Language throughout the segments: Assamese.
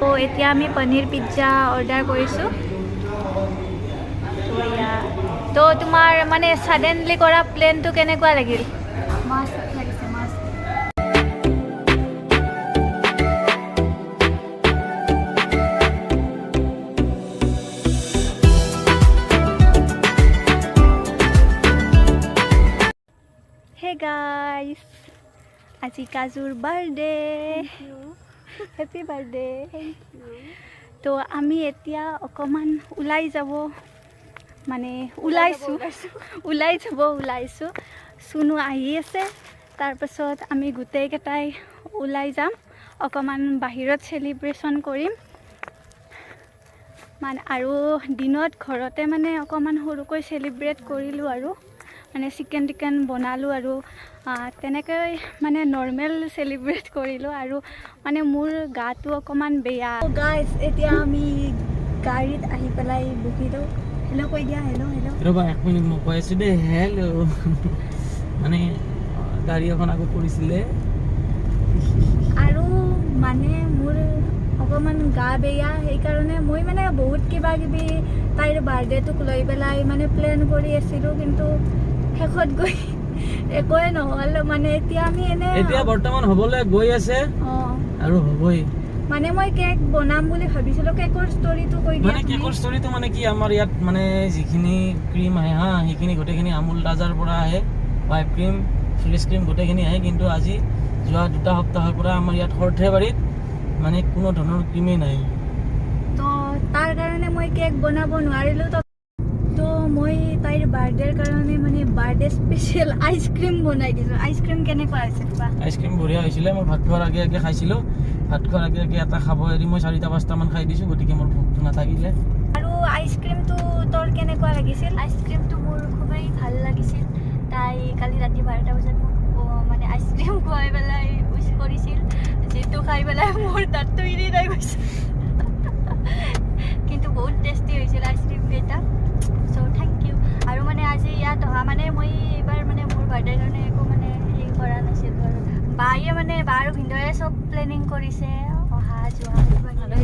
তো এতিয়া আমি পনীৰ পিজ্জা অৰ্ডাৰ কৰিছোঁ। তো এয়া, তো তোমাৰ মানে ছাডেনলি কৰা প্লেনটো কেনেকুৱা লাগিল? মস্ত লাগিছে, মস্ত। হে গাইছ, আজি কাজুৰ বাৰ্থডে। Happy birthday. তো আমি এতিয়া অকণমান ওলাই যাব মানে ওলাইছোঁ, ওলাই যাব ওলাইছোঁ। চুনু আহি আছে, তাৰপাছত আমি গোটেইকেইটাই ওলাই যাম, অকণমান বাহিৰত চেলিব্ৰেশ্যন কৰিম মানে। আৰু দিনত ঘৰতে মানে অকণমান সৰুকৈ চেলিব্ৰেট কৰিলোঁ আৰু মানে চিকেন টিকেন বনালোঁ আৰু তেনেকৈ মানে নৰ্মেল চেলিব্ৰেট কৰিলোঁ। আৰু মানে মোৰ গাটো অকণমান বেয়া। গাইজ, এতিয়া আমি গাড়ীত আহি পেলাই বহিলোঁ। হেল্ল' কৈ দিয়া, হেল্ল' হেল্ল'। ৰ'বা এক মিনিট, মই কৈ আছোঁ দেই। হেল্ল'। মানে গাড়ী এখন আগত পৰিছিলে। আৰু মানে মোৰ অকণমান গা বেয়া, সেইকাৰণে মই মানে বহুত কিবা কিবি তাইৰ বাৰ্থডেটোক লৈ পেলাই মানে প্লেন কৰি আছিলোঁ, কিন্তু শেষত গৈ একোৱে নহ'ল। মানে এতিয়া আমি এনে এতিয়া বৰ্তমান হ'বলৈ গৈ আছে। অঁ। আৰু হ'বই। মানে মই কেক বনাম বুলি ভাবিছিলোঁ। কেকৰ ষ্টৰিটো কৈ দিয়া মানে তুমি। কেকৰ ষ্টৰিটো মানে কি, আমাৰ ইয়াত মানে যিখিনি ক্ৰীম আহে হা, সেইখিনি গোটেইখিনি আমুল তাজাৰ পৰা আহে। হোৱাইট ক্ৰীম, ফ্ৰেছ ক্ৰীম গোটেইখিনি আহে। কিন্তু আজি যোৱা 2 সপ্তাহৰ পৰা আমাৰ ইয়াত সৰ্থেবাৰীত মানে কোনো ধৰণৰ ক্ৰীমেই নাই। তো তাৰ কাৰণে মই কেক বনাব নোৱাৰিলোঁ। তো মই তাইৰ বাৰ্থডেৰ কাৰণে মানে বাৰ্থডে স্পেচিয়েল আইচক্ৰীম বনাই দিছোঁ। আইচক্ৰীম কেনেকুৱা হৈছে কোৱা? আইচক্ৰীম বঢ়িয়া হৈছিলে। মই ভাত খোৱাৰ আগে আগে খাইছিলোঁ। ভাত খোৱাৰ আগে আগে এটা খাব এৰি মই চাৰিটা পাঁচটামান খাই দিছোঁ, গতিকে মোৰ ভোকটো নাথাকিলে। আৰু আইচক্ৰীমটো তোৰ কেনেকুৱা লাগিছিল? আইচক্ৰীমটো মোৰ খুবেই ভাল লাগিছিল। তাই কালি ৰাতি 12টা বজাত মোক মানে আইচক্ৰীম খুৱাই পেলাই উইচ কৰিছিল, যিটো খাই পেলাই মোৰ দাঁতটো ইৰি গৈছে। কিন্তু বহুত টেষ্টি হৈছিল আইচক্ৰীম কেইটা। চ' thank U. আৰু মানে আজি ইয়াত অহা মানে মই এইবাৰ মানে মোৰ বাৰ্থডেৰ কাৰণে একো মানে হেৰি কৰা নাছিলোঁ আৰু বায়ে মানে বা আৰু ভিনদেউয়ে চব প্লেনিং কৰিছে, অহা যোৱা কিবা কিবি।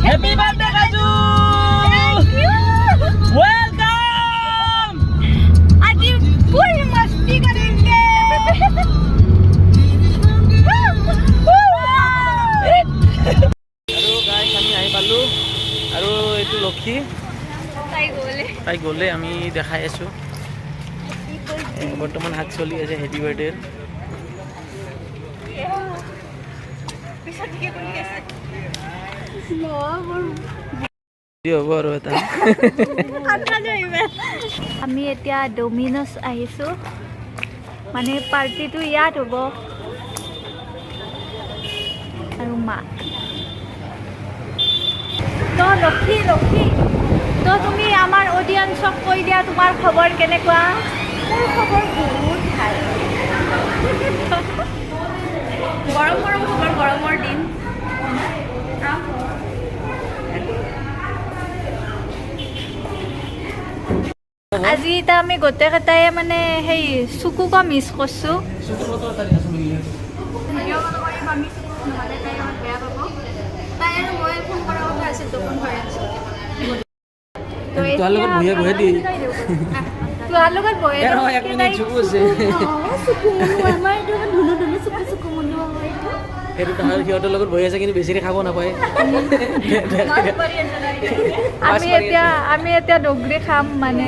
Happy birthday Kaju, welcome. আজি ফুল मस्ती करेंगे। আৰু গাইছ, আমি আহি পালোঁ আৰু এইটো লক্ষী। তাই গ'লে। তাই গ'লে, আমি দেখাই আছোঁ। বৰ্তমান হাত চলি আছে হেপী বাৰ্থডেৰ। পিছত কি কৰি আছে? হ'ব আৰু এটা। আমি এতিয়া ডমিন'জ আহিছোঁ, মানে পাৰ্টিটো ইয়াত হ'ব। আৰু মা তো লক্ষী, লক্ষী, তো তুমি আমাৰ অডিয়েঞ্চক কৈ দিয়া, তোমাৰ খবৰ কেনেকুৱা? মোৰ খবৰ বহুত ভাল। গৰম গৰম খবৰ, গৰমৰ দিন। আজি এতিয়া আমি গোটেইকেইটাই মানে সেই চুকুকো মিছ কৰিছোঁ। চকুৰ বতৰ এটা দিয়াচোন। আমি চুকুক, নহ'লে তাই আমাক বেয়া পাব। তাই আৰু মই ফোন কৰাৰ কথা আছিল তো কনফাৰেঞ্চত। তো তোহাৰ লগত বহিয়ে বহে দি। তোহাৰ লগত বহে। এ নহয়, এক মিনিট, চকু আছে। চুকু মুনু আমাৰ এইটো ধুনু ধুনু চুকু চুকু মুনু আমাৰ এইটো। সেইটো তাহাৰ সিহঁতৰ লগত বহি আছে, কিন্তু বেছিকে খাব নাপায়। আমি এতিয়া ডগৰি খাম মানে।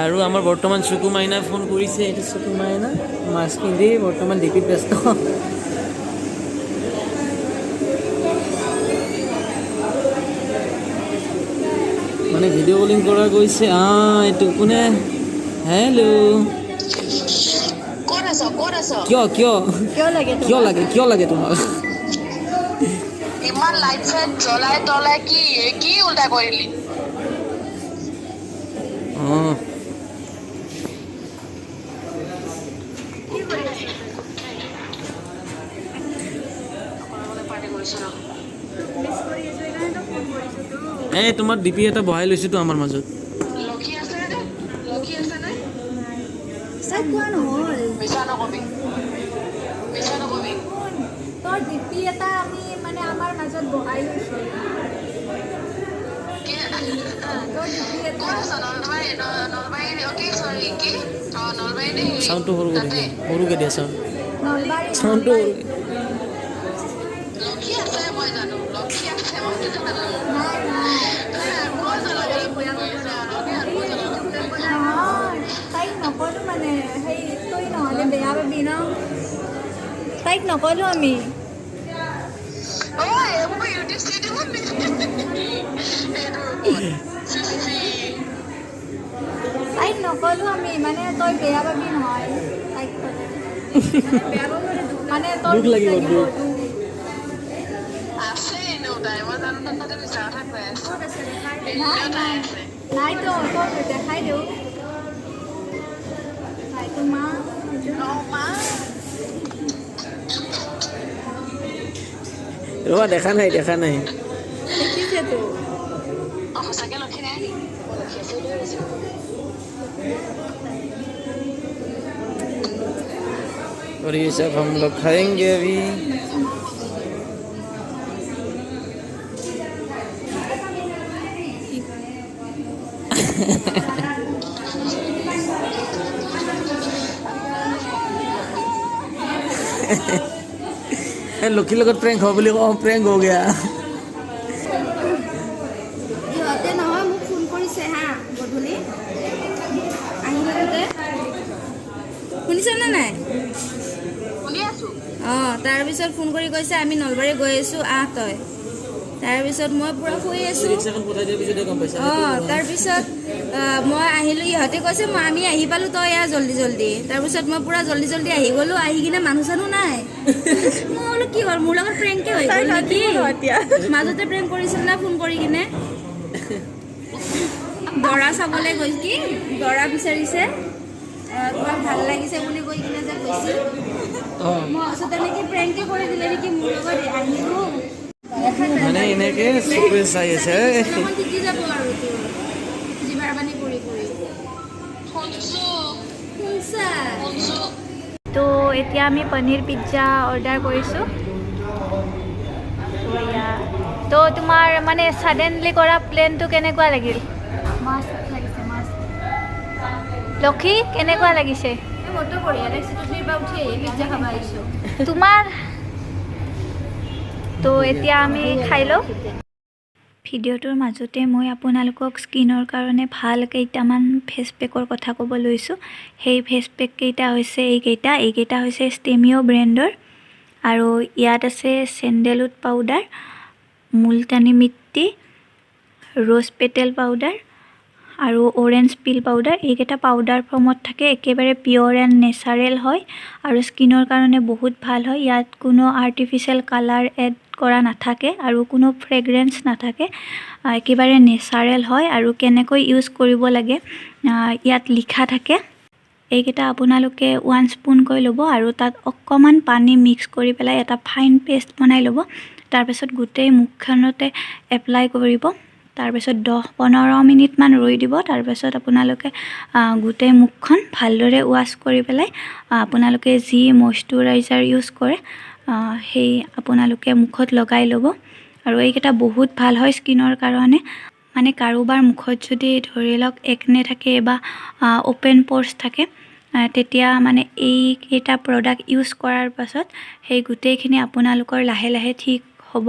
আৰু আমাৰ বৰ্তমান চুকু মাইনাই ফোন কৰিছে। এইটো চুকু মাইনা, মাস্ক পিন্ধি বৰ্তমান ডিপিত ব্যস্ত। মানে ভিডিঅ' কলিং কৰা গৈছে। এইটো কোনে? হেল্ল'। ক'ত আছ, ক'ত আছ? কিয়, কিয়? কিয় লাগে? কিয় লাগে, কিয় লাগে তোমাক? ইমান লাইট চাইট জ্বলাই তলাই কি কি উল্টা কৰিলি? অঁ। কি কৰি আছ? পাৰ্টি কৰিছ ন? মিছ কৰি আছো, সেইকাৰণেতো ফোন কৰিছো তো। এই তোমাৰ ডিপি এটা বহাই লৈছোতো আমাৰ মাজত। লক্ষী আছে নে? লক্ষী আছে নে? তাইক কোৱা নহ'ল। মিছা নকবি, মিছা নকবি। শুন, তোৰ ডিপি এটা আমি মানে আমাৰ মাজত বহাই লৈছোঁ। কি? তোৰ ডিপি এটা। ক'ত আছ? নলবাৰী? নলবাৰী, কি, চৰি, কি, অ নলবাৰী নে হেৰি? চাউণ্ডটো সৰু কৰি তাতে দিয়া, সৰুকে দিয়া চাউণ্ড। নলবাৰী। চাউণ্ডটো নলবাৰী। লক্ষী আছে, মই জানো লক্ষী আছে, মই জানো। নাই নাই। তই আকৌ জ্বলাবলৈ ফোন কৰিছ? লক্ষী আকৌ জ্বলাবলৈ ফোন কৰিছ? নহয়, তাইক নকলো, মানে সেই তই নহ'লে বেয়া পাবি ন। তাইক নকলো আমি। ঐ, মোৰ ইউটিউব চিউটিউবত এইটোৰ ওপৰত চি চি। তাইক নকলো আমি, মানে তই বেয়া পাবি নহয় তাইক ক'লে। মানে তোৰ দুখ লাগিব, দুখ। দুখ। আছে এনেও তাই, মই জানো। তাতে মিছা কথা কৈ আছো। নাই। এনেও তাই নাই। আছে। নাইতো, তোৰ দেখাই দিওঁ। তাইতো মা। অ মা। ৰ'বা, দেখা নাই, দেখা নাই। দেখিছেতো। অ, সঁচাকে লক্ষী নাই নেকি? মই লক্ষী আছে বুলি ভাবিছো। और ये सब हम लोग खाएंगे अभी। এই লক্ষীৰ লগত প্ৰেংক হ'ব বুলি কওঁ, প্ৰেংক हो गया। সিহঁতে নহয়, মোক ফোন কৰিছে হা, গধূলি আহি থাকোঁতে। শুনিছনে নাই? শুনি আছো। অঁ, তাৰপিছত ফোন কৰি কৈছে, আমি নলবাৰী গৈ আছোঁ, আহ তই। তাৰপিছত মই পূৰা শুই আছোঁ। ৰিক্সাখন পঠাই দিয়াৰ পিছতহে গম পাইছা? অঁ, তাৰপিছত মই আহিলোঁ। ইহঁতে কৈছে, মই আমি আহি পালোঁ, তই আহ জল্দি জল্দি। তাৰপিছত মই পূৰা জল্দি জল্দি আহি গ'লোঁ। আহি কিনে মানুহ চানুহ নাই। মই বোলো, কি হ'ল, মোৰ লগত প্ৰেংকে হৈ গ'ল নেকি? মাজতে প্ৰেংক কৰিছিল না ফোন কৰি কিনে, দৰা চাবলৈ গৈ কি দৰা বিচাৰিছে, তোমাক ভাল লাগিছে বুলি কৈ কিনে যে গৈছিল। মই ভাবিছোঁ তেনেকৈ প্ৰেংকে কৰি দিলে নেকি মোৰ লগত, আহিলোঁ। মানে এনেকে চকুৰে চাই আছে। বিছনাখন তিতি যাব আৰু তোৰ জিভাৰ পানী পৰি পৰি। শুনছো। শুনছা? শুনছো। তো এতিয়া আমি পনীৰ পিজ্জা অৰ্ডাৰ কৰিছোঁ। তো এয়া তো তোমাৰ মানে ছাডেনলি কৰা প্লেনটো কেনেকুৱা লাগিল? মস্ত লাগিছে, মস্ত। লক্ষী, কেনেকুৱা লাগিছে? মোৰতো বঢ়িয়া লাগিছে। টোপনিৰ পৰা উঠি আহি পিজ্জা খাব আহিছোঁ। তোমাৰ তো এতিয়া আমি খাই লওঁ। ভিডিঅ'টোৰ মাজতে মই আপোনালোকক স্কিনৰ কাৰণে ভাল কেইটামান ফেচ পেকৰ কথা ক'ব লৈছোঁ। সেই ফেচ পেক কেইটা হৈছে এইকেইটা। এইকেইটা হৈছে ষ্টেমিঅ' ব্ৰেণ্ডৰ আৰু ইয়াত আছে sandalwood powder, Multani mitti, rose petal powder আৰু অৰেঞ্জ পিল পাউডাৰ। এইকেইটা পাউডাৰ ফৰ্মত থাকে, একেবাৰে পিয়'ৰ এণ্ড নেচাৰেল হয় আৰু স্কিনৰ কাৰণে বহুত ভাল হয়। ইয়াত কোনো আৰ্টিফিচিয়েল কালাৰ এড কৰা নাথাকে আৰু কোনো ফ্ৰেগ্ৰেঞ্চ নাথাকে, একেবাৰে নেচাৰেল হয়। আৰু কেনেকৈ ইউজ কৰিব লাগে ইয়াত লিখা থাকে। এইকেইটা আপোনালোকে ওৱান স্পুনকৈ ল'ব আৰু তাত অকণমান পানী মিক্স কৰি পেলাই এটা ফাইন পেষ্ট বনাই ল'ব। তাৰপিছত গোটেই মুখখনতে এপ্লাই কৰিব। তাৰপিছত 10-15 মিনিটমান ৰৈ দিব। তাৰপিছত আপোনালোকে গোটেই মুখখন ভালদৰে ৱাছ কৰি পেলাই আপোনালোকে যি মইশ্চাৰাইজাৰ ইউজ কৰে, সেই আপোনালোকে মুখত লগাই ল'ব। আৰু এইকেইটা বহুত ভাল হয় স্কিনৰ কাৰণে। মানে কাৰোবাৰ মুখত যদি ধৰি লওক একনে থাকে বা অ'পেন প'ৰ্চ থাকে, তেতিয়া মানে এইকেইটা প্ৰডাক্ট ইউজ কৰাৰ পাছত সেই গোটেইখিনি আপোনালোকৰ লাহে লাহে ঠিক হ'ব।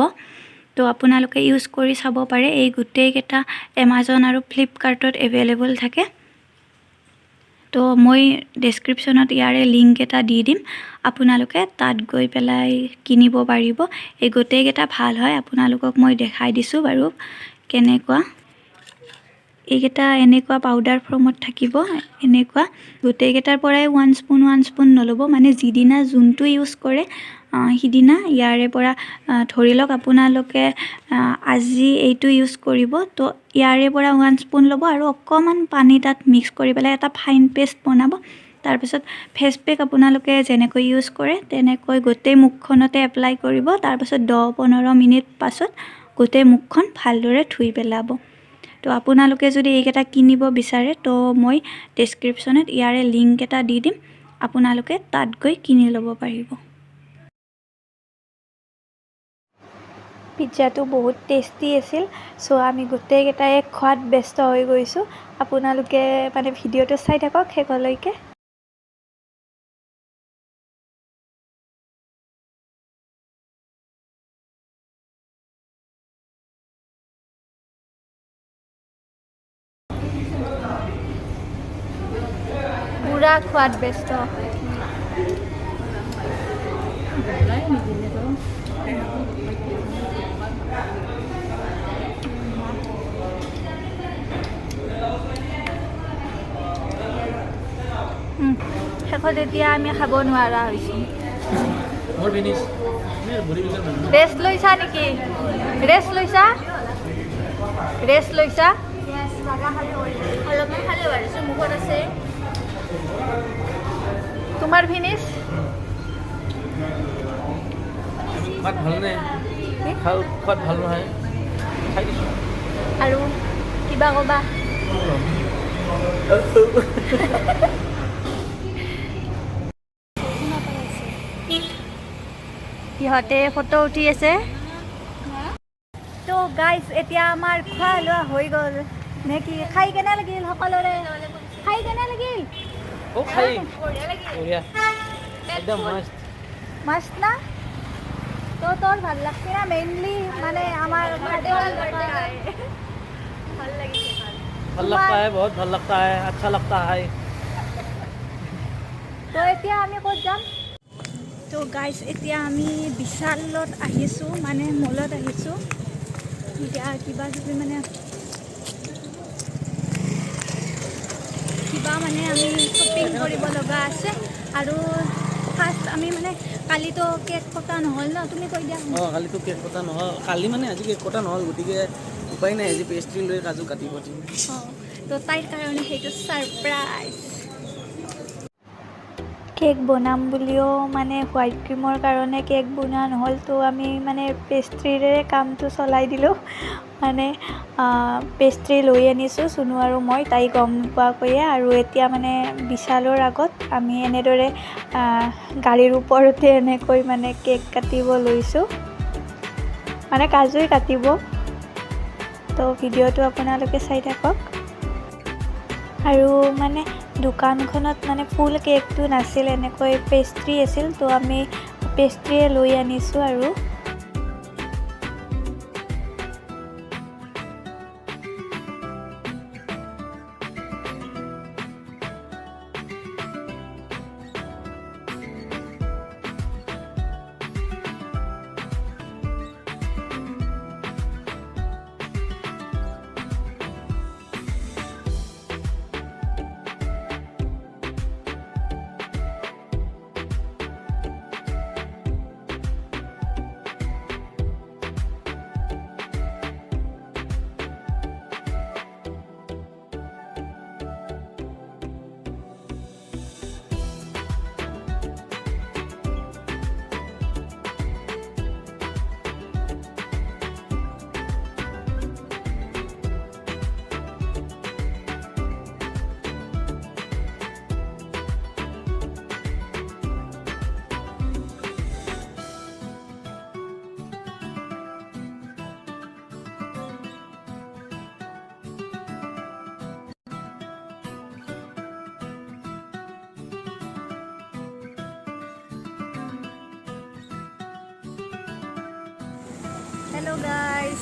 তো আপোনালোকে ইউজ কৰি চাব পাৰে। এই গোটেইকেইটা এমাজন আৰু ফ্লিপকাৰ্টত এভেইলেবল থাকে। তো মই ডেছক্ৰিপশ্যনত ইয়াৰে লিংক এটা দি দিম, আপোনালোকে তাত গৈ পেলাই কিনিব পাৰিব। এই গোটেইকেইটা ভাল হয়। আপোনালোকক মই দেখাই দিছোঁ বাৰু কেনেকুৱা। এইকেইটা এনেকুৱা পাউডাৰ ফৰ্মত থাকিব, এনেকুৱা। গোটেইকেইটাৰ পৰাই ওৱান স্পুন ওৱান স্পুন নল'ব, মানে যিদিনা যোনটো ইউজ কৰে সিদিনা ইয়াৰে পৰা, ধৰি লওক আপোনালোকে আজি এইটো ইউজ কৰিব, তো ইয়াৰে পৰা ওৱান স্পুন ল'ব আৰু অকণমান পানী তাত মিক্স কৰি পেলাই এটা ফাইন পেষ্ট বনাব। তাৰপিছত ফেচ পেক আপোনালোকে যেনেকৈ ইউজ কৰে, তেনেকৈ গোটেই মুখখনতে এপ্লাই কৰিব। তাৰপাছত 10-15 মিনিট পাছত গোটেই মুখখন ভালদৰে ধুই পেলাব। তো আপোনালোকে যদি এইকেইটা কিনিব বিচাৰে, তো মই ডেছক্ৰিপশ্যনত ইয়াৰে লিংক এটা দি দিম, আপোনালোকে তাত গৈ কিনি ল'ব পাৰিব। পিজ্জাটো বহুত টেষ্টি আছিল। চ' আমি গোটেইকেইটাই খোৱাত ব্যস্ত হৈ গৈছোঁ। আপোনালোকে মানে ভিডিঅ'টো চাই থাকক শেষলৈকে। পূৰা খোৱাত ব্যস্ত। শেষত এতিয়া আমি খাব নোৱাৰা হৈছোঁ। মোৰ ফিনিছ। বডি বিল্ডাৰ মানুহ। ৰেষ্ট লৈছা নেকি? ৰেষ্ট লৈছা? ৰেষ্ট লৈছা? অলপমান খালে পাৰিছোঁ, মুখত আছে। তোমাৰ ফিনিছ? খোৱাত ভালনে? খোৱাত ভাল নহয়, খাই দিছোঁ। আৰু কিবা ক'বা? সিহঁতে ফটো উঠি আছে। তো গাইজ, এতিয়া আমাৰ খোৱা লোৱা হৈ গ'ল নে কি? খাই কেনে লাগিল সকলোৰে? খাই কেনে লাগিল? অ, খাই বঢ়িয়া, একদম মস্ত। মাছ না তো তোৰ ভাল লাগছে না? মেইনলি মানে আমাৰ ভাল लगता है, बहुत ভাল लगता है, अच्छा लगता है। তো এতিয়া আমি ক'ত যাম? তো গাইজ, এতিয়া আমি বিশালত আহিছোঁ, মানে মলত আহিছোঁ। এতিয়া কিবা কিবি মানে কিবা মানে আমি শ্বপিং কৰিব লগা আছে। আৰু ফাৰ্ষ্ট আমি মানে কালিতো কেক কটা নহ'ল ন? তুমি কৈ দিয়া। অঁ, কালিতো কেক কটা নহ'ল। কালি মানে আজি কেক কটা নহ'ল, গতিকে উপায় নাই, আজি পেষ্ট্ৰি লৈ কাজু কাটিব দিম। অঁ, তো তাইৰ কাৰণে সেইটো ছাৰপ্ৰাইজ। কেক বনাম বুলিও মানে হোৱাইট ক্ৰীমৰ কাৰণে কেক বনোৱা নহ'ল। তো আমি মানে পেষ্ট্ৰিৰে কামটো চলাই দিলোঁ। মানে পেষ্ট্ৰি লৈ আনিছোঁ চুনু আৰু মই, তাই গম নোপোৱাকৈয়ে। আৰু এতিয়া মানে বিশালৰ আগত আমি এনেদৰে গাড়ীৰ ওপৰতে এনেকৈ মানে কেক কাটিব লৈছোঁ, মানে কাজুৱে কাটিব। তো ভিডিঅ'টো আপোনালোকে চাই থাকক। আৰু মানে দোকানখনত মানে ফুল কেকটো নাছিল, এনেকৈ পেষ্ট্ৰি আছিল। তো আমি পেষ্ট্ৰিয়ে লৈ আনিছোঁ। আৰু হেল্ল' গাইজ,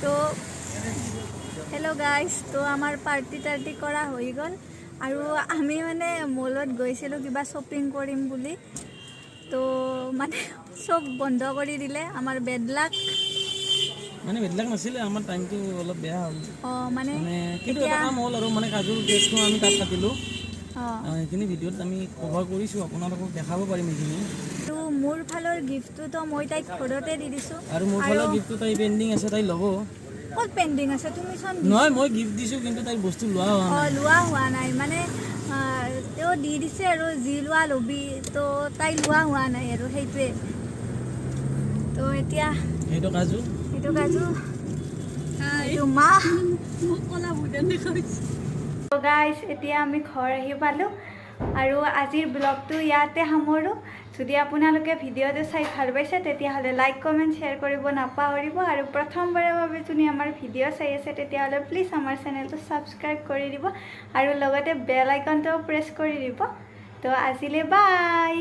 তো হেল্ল' গাইজ, তো আমাৰ পাৰ্টি টাৰ্টি কৰা হৈ গ'ল। আৰু আমি মানে মলত গৈছিলোঁ কিবা শ্বপিং কৰিম বুলি, তো মানে চব বন্ধ কৰি দিলে। আমাৰ বেড লাক। মানে বেড লাক নাছিলে, আমাৰ টাইমটো অলপ বেয়া হ'ল। অঁ, মানে মানে কিন্তু এটা কাম হ'ল আৰু, মানে কাজুৰ কেকটো আমি তাত কাটিলোঁ। অঁ। সেইখিনি ভিডিঅ'ত আমি কভাৰ কৰিছোঁ, আপোনালোকক দেখাব পাৰিম সেইখিনি। তো মোৰ ফালৰ গিফ্টটোতো মই তাইক ঘৰতে দি দিছোঁ। আৰু মোৰ ফালৰ গিফ্টটো তাই পেণ্ডিং আছে, তাই ল'ব। ক'ত পেণ্ডিং আছে? তুমি চোন নহয়, মই গিফ্ট দিছোঁ, কিন্তু তাইৰ বস্তু লোৱা হোৱা অঁ নাই। লোৱা হোৱা নাই মানে তেওঁ দি দিছে আৰু যি লোৱা ল'বি, তো তাই লোৱা হোৱা নাই আৰু সেইটোৱে। তো এতিয়া সেইটো কাজু। সেইটো কাজু। এইটো মা। মোক ক'লা ভূটান দেখাইছে। গাইজ, এতিয়া আমি ঘৰ আহি পালোঁ আৰু আজিৰ ব্লগটো ইয়াতে সামৰোঁ। যদি আপোনালোকে ভিডিঅ'টো চাই ভাল পাইছে, তেতিয়াহ'লে লাইক, কমেণ্ট, শ্বেয়াৰ কৰিব নাপাহৰিব। আৰু প্ৰথমবাৰৰ বাবে যদি আমাৰ ভিডিঅ' চাই আছে, তেতিয়াহ'লে প্লিজ আমাৰ চেনেলটো ছাবস্ক্ৰাইব কৰি দিব আৰু লগতে বেল আইকনটোও প্ৰেছ কৰি দিব। তো আজিলৈ বাই।